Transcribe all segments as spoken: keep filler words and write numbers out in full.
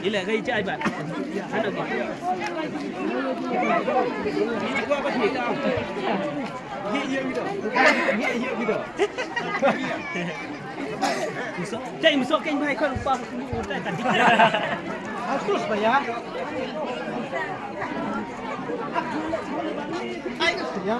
Ila kai jai ba. Hana ba. Jai muso kan bai kan pa. Terus ba ya. Ya.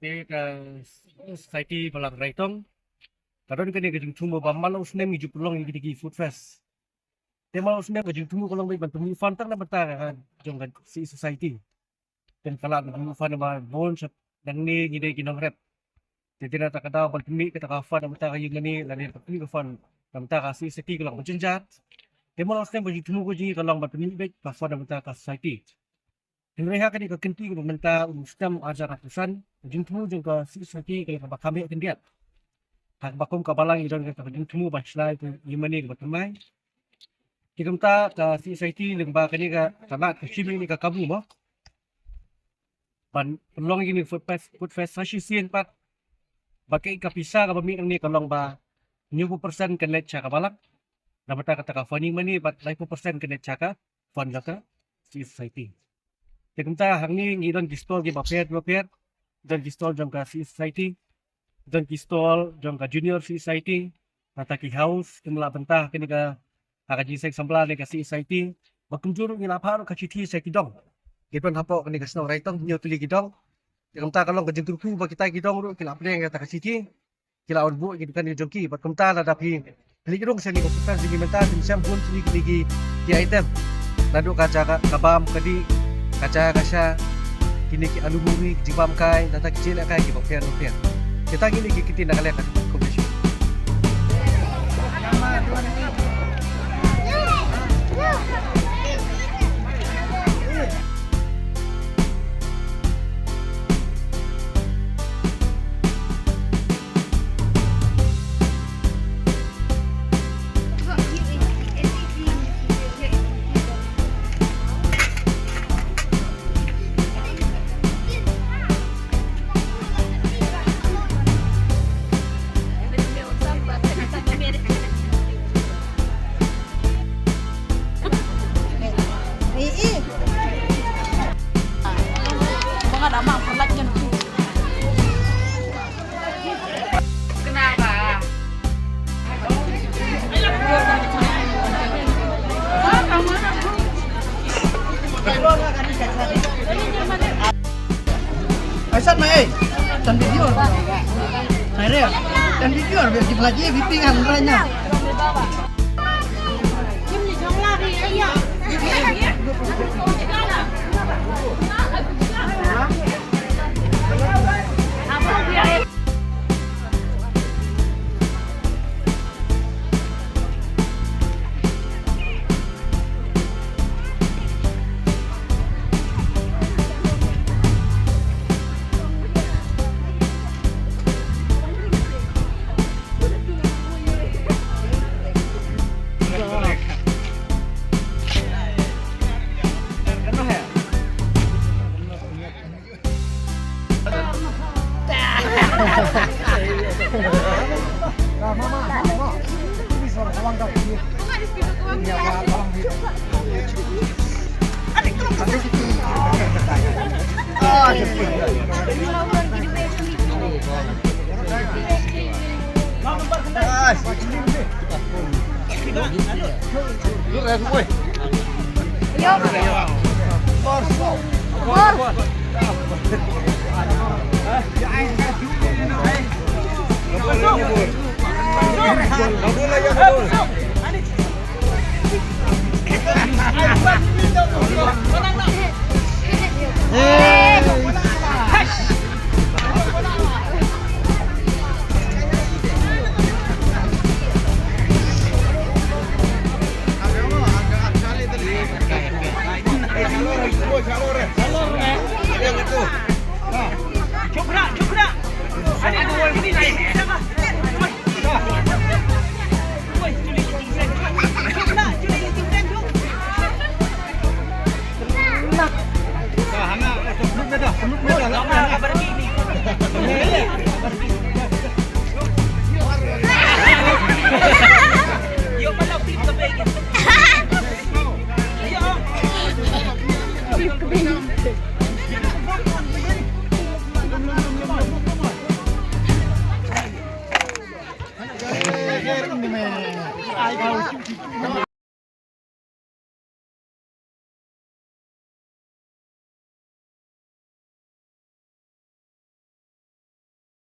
Te ka Society Balang Raitong ka don kane ka jingthmu ba man la u snem ngi ju pynlong ïa kine ki food fest. Te man la u snem ka jingthmu ka long beit ban pynmih fund tang na bynta ka jong ka Society. Te ka la pynmih fund ba bun sha nangne ngi dei ki nongrep. Te dei na kata ka daw ban pynmih kata ka fund na bynta ka ïing mane lane pynmih ka fund na bynta ka Society ka long ba jynjar. Te man la u snem ka jingthmu ka jong ngi ka long ban pynmih beit ka fund na bynta ka Society. Hynrei ha kane ka kynti kaba mynta u snem ar hajar arphew san, ka jingthmu jong ka Society ka long kaba kham heh khyndiat. Ha kaba kum ka balang ngi don ka jingthmu ban shna ïa ka ïing mane kaba thymmai. Te kumta ka Society lyngba kane ka tnat ka shim ïa kane ka kabu mo ban pynlong ïa kane food fest, food fest sa shisien pat. Bad ka pisa kaba mih nangne ka long ba hynñiewphew percent kan leit sha ka balang na bynta kata ka fund ïing mane bad laiphew percent kan leit sha ka fund jong ka Society. Te kumta hangne ngi don ki stall kiba pher kiba pher, don ki stall jong ka Society, don ki stall jong ka Junior Society, kata ki house, ki la bynta kane ka, ha ka jingseng samla ne ka Society. Ba kumjuh ruh ngi la phah ruh ka shithi sha ki dong kiba don hapoh kane ka shnong Raitong, hynñiew tylli ki dong. Te kumta ka long ka jingkyrkhu ba kita ki dong ruh ki la pdiang ïa kata ka shithi. Ki la wan buh ki dukan ki jong ki bad kumta lada phi leit rung sha kane ka food fest jong ngi mynta phin shem bun kine ki, ki item. Naduh ka ja ka, ka bam ka dih, ka ja ka sha, kine ki alu muri, ki jingbam kai, nangta ki jingïalehkai kiba pher ba pher. Kita kine ki ktien na ka liang ka competition. Aisan mai, eh. Tan video. Hai re. Tan video biar kita lagi bipi kan ranya.